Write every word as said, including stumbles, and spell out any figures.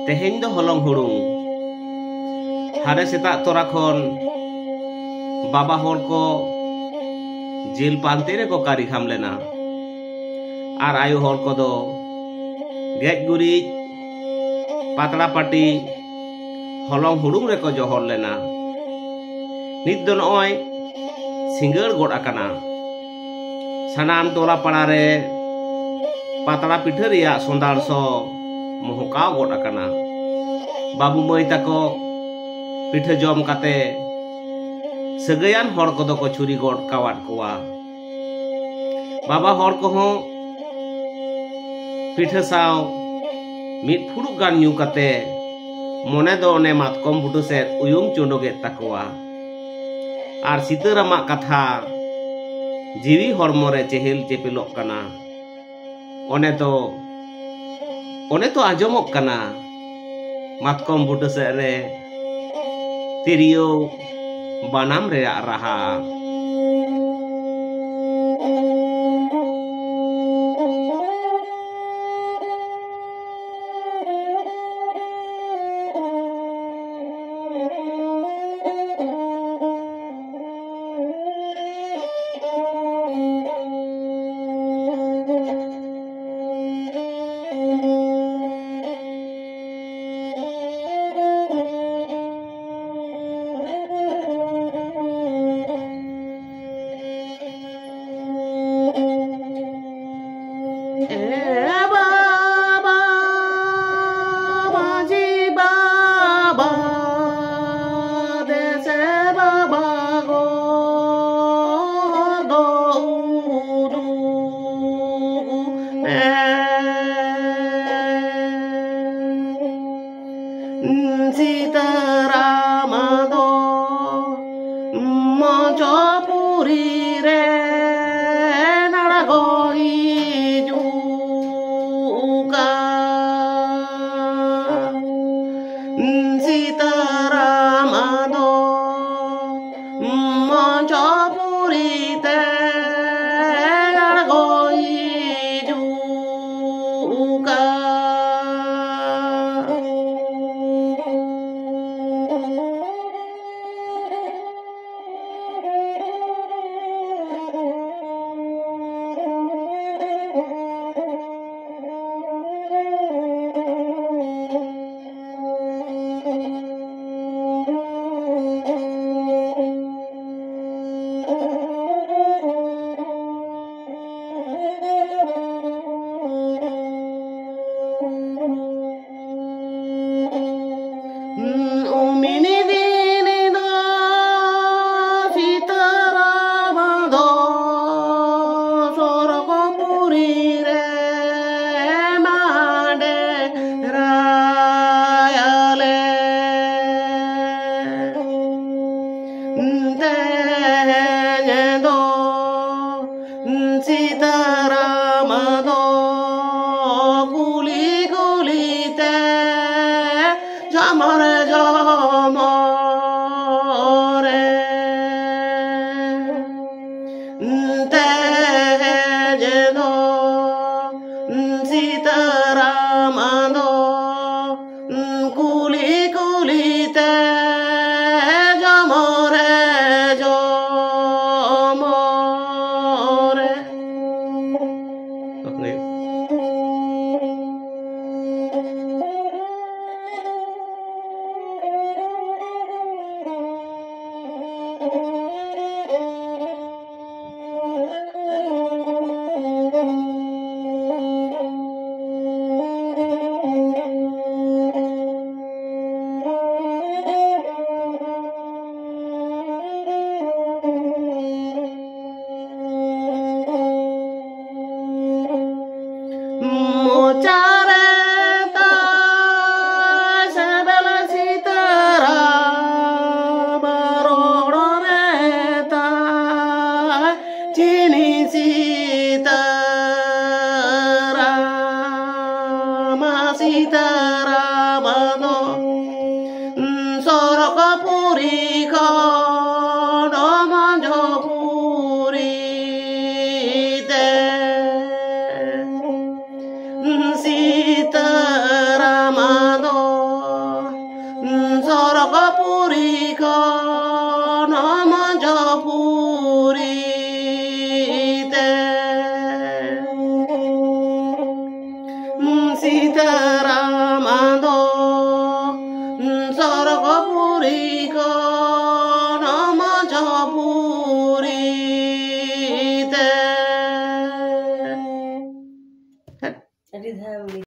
ᱛᱮᱦᱮᱧ ᱫᱚ ᱦᱚᱞᱚᱝ ᱦᱩᱲᱩᱝ᱾ ᱦᱟᱱᱮ ᱥᱮᱛᱟᱜ ᱛᱚᱨᱟ ᱠᱷᱚᱱ ᱵᱟᱵᱟ ᱦᱚᱲ ᱠᱚ ᱡᱤᱞ ᱯᱟᱱᱛᱮ ᱨᱮᱠᱚ ᱠᱟᱹᱨᱤᱠᱷᱟᱢ ᱞᱮᱱᱟ᱾ ᱟᱨ ᱟᱭᱳ ᱦᱚᱲ ᱠᱚᱫᱚ ᱜᱮᱡ ᱜᱩᱨᱤᱡ, ᱯᱟᱛᱲᱟ ᱯᱟᱹᱴᱤ, ᱦᱚᱞᱚᱝ ᱦᱩᱲᱩᱝ ᱨᱮᱠᱚ ᱡᱚᱦᱚᱲ ᱞᱮᱱᱟ᱾ ᱱᱤᱛ ᱫᱚ ᱱᱚᱜᱼᱚᱭ ᱥᱤᱸᱜᱟᱹᱲ ᱜᱚᱫ ᱟᱠᱟᱱᱟ᱾ ᱥᱟᱱᱟᱢ ᱴᱚᱞᱟ ᱯᱟᱲᱟ ᱨᱮ ᱯᱟᱛᱲᱟ ᱯᱤᱴᱷᱟᱹ ᱨᱮᱭᱟᱜ ᱥᱚᱸᱫᱷᱟᱲ ᱥᱚ ᱢᱚᱦᱚᱠᱟᱣ ᱜᱚᱫ ᱟᱠᱟᱱᱟ᱾ ᱵᱟᱹᱵᱩ ᱢᱟᱹᱭ ᱛᱟᱠᱚ ᱯᱤᱴᱷᱟᱹ ᱡᱚᱢ ᱠᱟᱛᱮ ᱥᱟᱹᱜᱟᱹᱭᱟᱱ ᱦᱚᱲ ᱠᱚᱫᱚ ᱠᱚ ᱪᱷᱩᱨᱤ ᱜᱚᱫ ᱠᱟᱣᱟᱫ ᱠᱚᱣᱟ᱾ ᱵᱟᱵᱟ ᱦᱚᱲ ᱠᱚᱦᱚᱸ ᱯᱤᱴᱷᱟᱹ ᱥᱟᱶ ᱢᱤᱫ ᱯᱷᱩᱲᱩᱜ ᱜᱟᱱ ᱧᱩ ᱠᱟᱛᱮ ᱢᱚᱱᱮ ᱫᱚ ᱚᱱᱮ ᱢᱟᱛᱠᱚᱢ ᱵᱩᱴᱟᱹ ᱥᱮᱫ ᱩᱭᱩᱝ ᱪᱚᱰᱚᱜᱮᱫ ᱛᱟᱠᱚᱣᱟ᱾ ᱟᱨ ᱥᱤᱛᱟᱹᱨᱟᱢᱟᱜ ᱠᱟᱛᱷᱟ ᱡᱤᱣᱤ ᱦᱚᱲᱢᱚ ᱨᱮ ᱪᱮᱦᱮᱞ ᱪᱮᱯᱮᱞᱚᱜ ᱠᱟᱱᱟ᱾ ᱚᱱᱮ ᱫᱚ, ᱚᱱᱮ ᱛᱚ ᱟᱸᱡᱚᱢᱚᱜ ᱠᱟᱱᱟ ᱢᱟᱛᱠᱚᱢ ᱵᱩᱴᱟᱹ ᱥᱮᱫ ᱨᱮ ᱛᱤᱨᱭᱳ ᱵᱟᱱᱟᱢ ᱨᱮᱭᱟᱜ ᱨᱟᱦᱟ᱾ ᱮ ᱵᱟᱵᱟ, ᱢᱟᱹᱡᱷᱤ ᱵᱟᱵᱟ, ᱫᱮᱥᱮ ᱵᱟᱵᱟ ᱜᱚ ᱫᱚ ᱩᱫᱩᱜ ᱢᱮ᱾ ᱥᱤᱛᱟᱹᱨᱟᱢ ᱫᱚ ᱢᱚᱧᱪᱚᱯᱩᱨᱤ ᱨᱮ ᱟᱬᱜᱚ ᱦᱤᱡᱩᱜ ᱠᱟᱱ᱾ ᱥᱤᱛᱟᱹᱨᱟᱢ ᱫᱚ ᱢᱚᱧᱪᱚᱯᱩᱨᱤ ᱛᱮ ᱟᱬᱜᱚ ᱦᱤᱡᱩᱜ ᱠᱟᱱ᱾ ᱥᱤᱛᱟᱹᱨᱟᱢ ᱫᱚ ᱠᱩᱞᱤ ᱠᱩᱞᱤ ᱛᱮ ᱡᱚᱢᱚᱨ ᱡᱚᱢᱚᱨᱮ ᱛᱮᱦᱮᱧ ᱫᱚ ᱥᱤᱛᱟᱹᱨᱟᱢ ᱫᱚ ᱠᱩᱞᱤ ᱠᱩᱞᱤ ᱛᱮ ᱡᱚᱢᱚᱨᱮ ᱡᱚᱢᱚᱨᱮ᱾ ᱢᱚᱪᱟᱨᱮ ᱛᱟᱭ ᱥᱮᱵᱮᱞ ᱥᱤᱛᱟᱹᱨᱟᱢ, ᱨᱚᱲ ᱨᱮ ᱛᱟᱭ ᱪᱤᱱᱤ